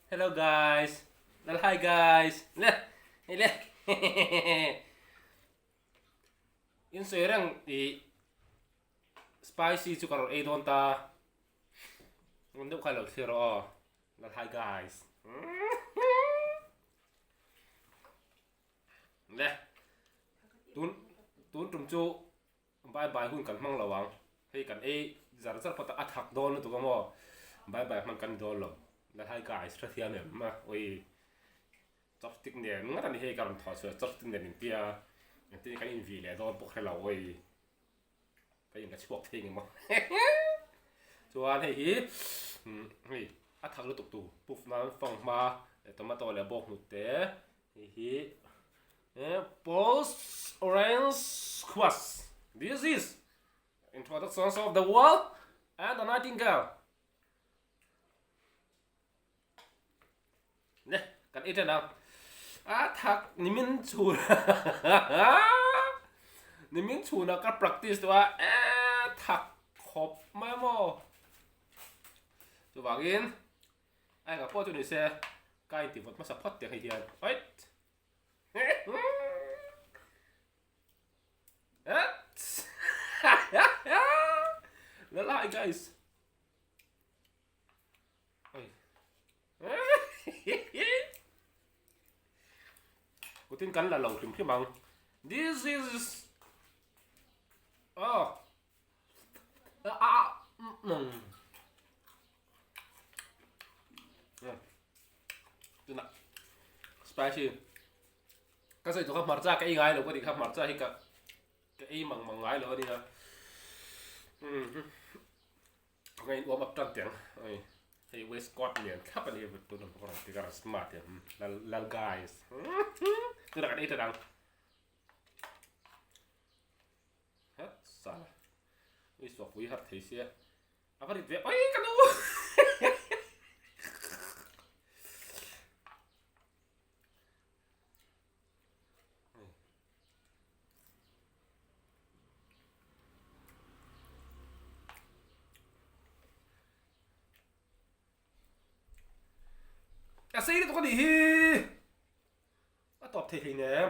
Hello guys. Lal hi guys. Le. Hei le. In sawi reng i spicy chu ka rawn ei dawn ta. Ngun deuh kha lo thlir rawh aw. Lal hi guys. Le. Tun tun tum chu Bye bye hun kan hmang lo ang, hei kan ei zar zar phawt a, a thak dawn lutuk a maw, bye bye hman kan ni dawn lo, Lalhai guys hrethiam em a, ui chopstick nen ngat a ni hei ka rawn thawh chhuah chopstick nen in tia, engtin nge kan in vih leh dawn pawh hre lo ui ka in ka chhuak thei nge maw chuan hei hi hei a thak lutuk tur puff nan fanghma leh tomato leh bawnghnute te hei hi. Paul's orange squash. This is introductions of the world and the nightingale. Ne, kan ei ṭan ang. A thak nimin chhun nimin chhuna ka practice tu a e thak khawp mai maw. Chuvangin a enga pawh chu ni se ka intivawt hmasa phawt teh hei hian. Wait. Lalai guys. Kutin kan la lo hrim hrim ang. This is Oh. Ah. Mm. Tuna spicy ka sawi tawh kha hmarcha ka ei ngai lo ka tih kha hmarcha hi ka ka ei mang mang ngai lo a nia ka in uam up tan teng ai hei waistcoat lian thlap a ni tuna ka rawn ti ka rawn smart em lal lal guys tuna kan ei ta dang het sala ui suak pui har thei sia A va rit ve oi ka nu A sei lutuk a nih hi A tawp thei hleinem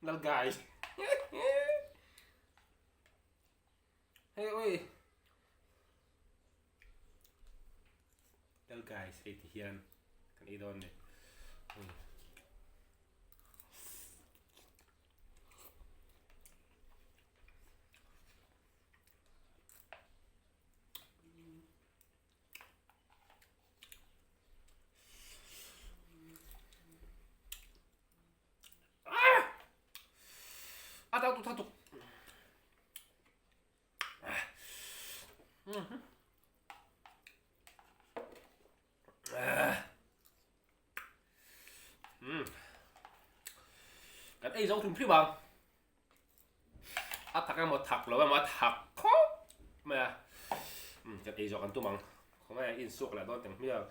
Lal guys Hei oi. Tel guys hei ti hian kan ei dawn ni. Ah! A tau tu tha tuk. Kan ei zo hrim hrim ang. A thak emaw thak lo emaw a thak khawp mai a. Kan ei zawh kan tum ang. Khawngaih a insuak leh dawn teng hmiang.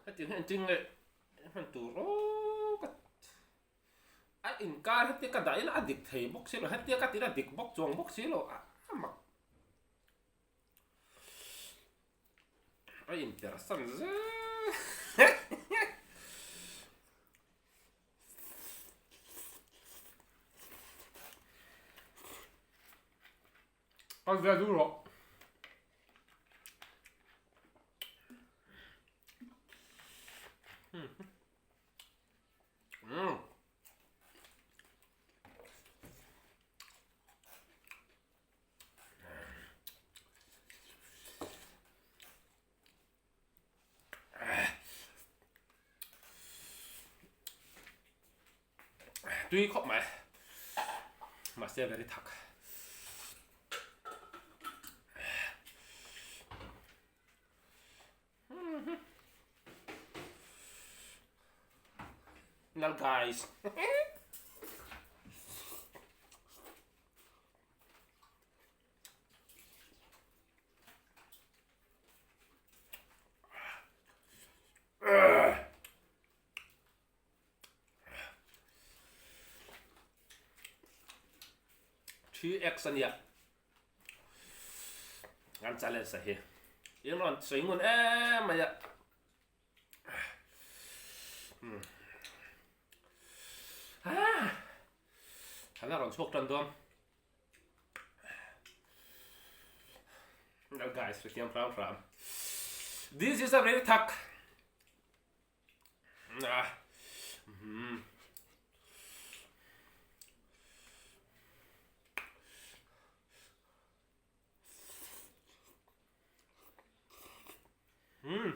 Hetiang hian engtin nge hman tur aw ka A inkar hetia ka dah ila a dik thei bawk si lo, hetia ka tih ila a dik bawk chuang bawk si lo, a mak. A inpersan zel. Kal ve duh rawh. Tui khawp mai mahse very thak. Now guys. 3x a nia kan challenge a hi in rawn sawi ngun em mai a. Thlan a rawn chhuak tan dawn. Well guys, hrethiam hram hram. This is a very thak. Ah. Mm. Mm.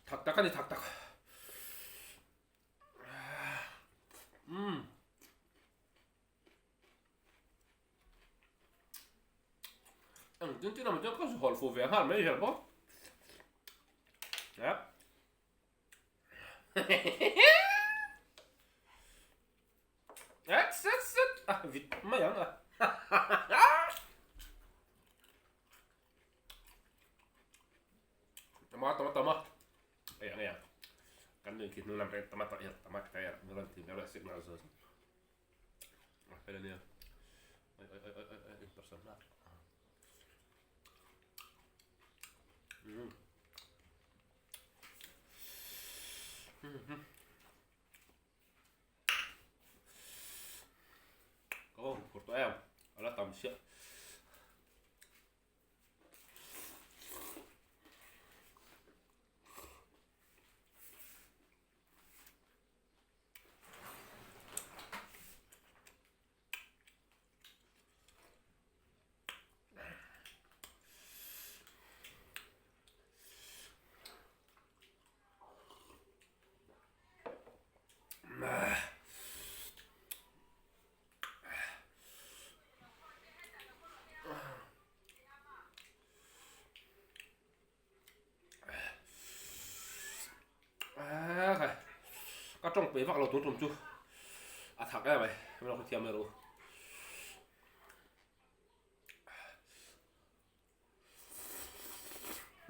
Thak tak a ni thak tak. Umm. Eng tin tin a chuan ka hawl fuh ve nghal mai hian bawk. Yep. Set set set a vit mai ang a. Tama tama tama. Ei ang ei ang. Kan nuih khi hnu lam reng tama tama tama ta er rawn ti mai signal zo. A fel ania. Oi oi oi oi oi inperson hlak. Mm. Ka va huphurh tawh em a la tam chiah. Ka tawng pei vak lo tun tum chu a thak em mai min lo hrethiam mai rawh u.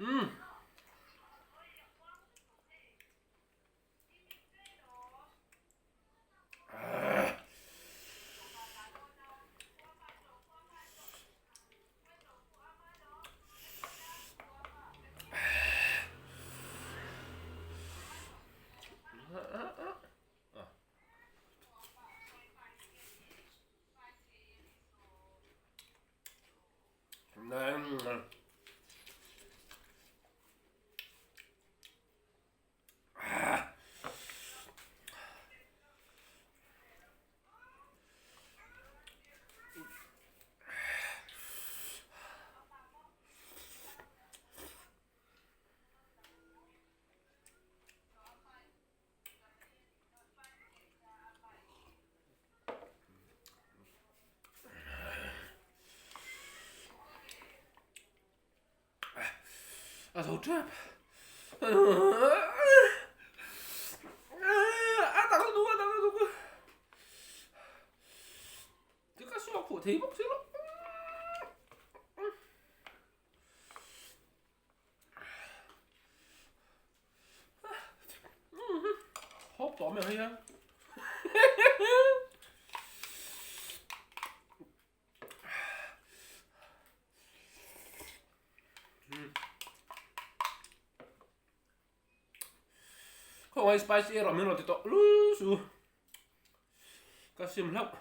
Umm. A zo tep. A tak a duh a tak a duh. Ti ka suak fuh thei bawk si lo. Hawp tawh mai ang hei hian. Khawngaih spicy erawh min rawn ti tawh lu su. Ka sim hlauh.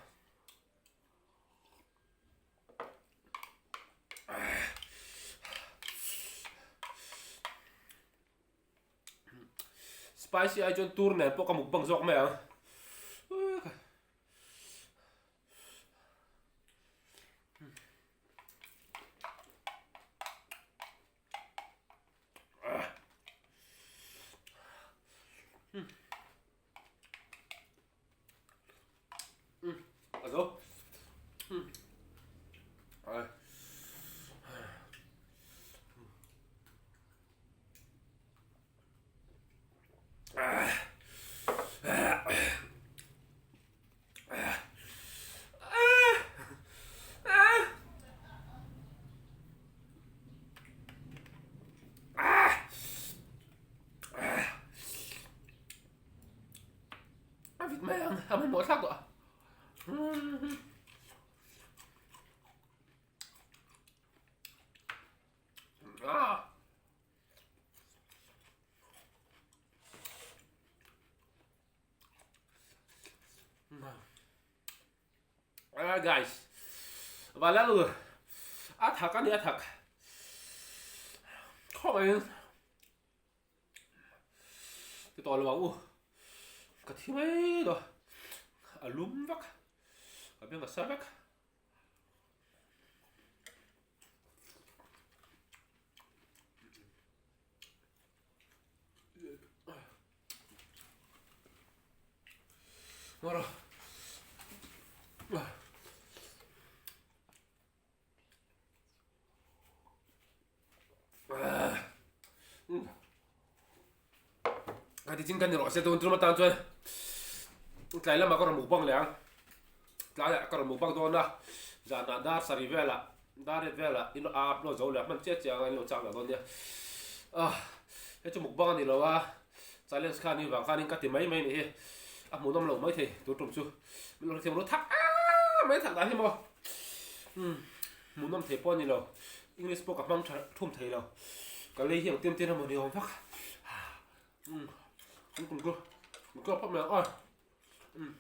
Spicy ai chuan tur nen pawh ka mukbang zawk mai ang. A zo. Ai. A hmanhmawh thlak tawh a. Ah. Ah guys. Valal a thak ani a thak. Khawp in ti tawh lo ang u. Ka thi mai lo. A lum vek. Ka beng a sa vek. Ngawr a ti chin kan ni rawh se tun tum atan chuan tlai lamah ka rawn mukbang leh ang tlaiah ka rawn mukbang dawn a zanah dar sarih velah dar riat velah in a upload zo leh a hman chiah chiah ang a in lo chak leh dawn nia ah hei chu mukbang a ni lo a challenge kha ni vang khanin ka ti mai mai a nih hi a hmuhnawm loh maithei tun tum chu min lo hrethiam ru thak mai thak dan hi maw umm hmuhnawm thei pawh a ni lo english pawh ka hmang tha thum thei lo ka lei hi ang tiam tiam emaw ni awm vak umm kum kum chu ka phawt mai ang aw umm.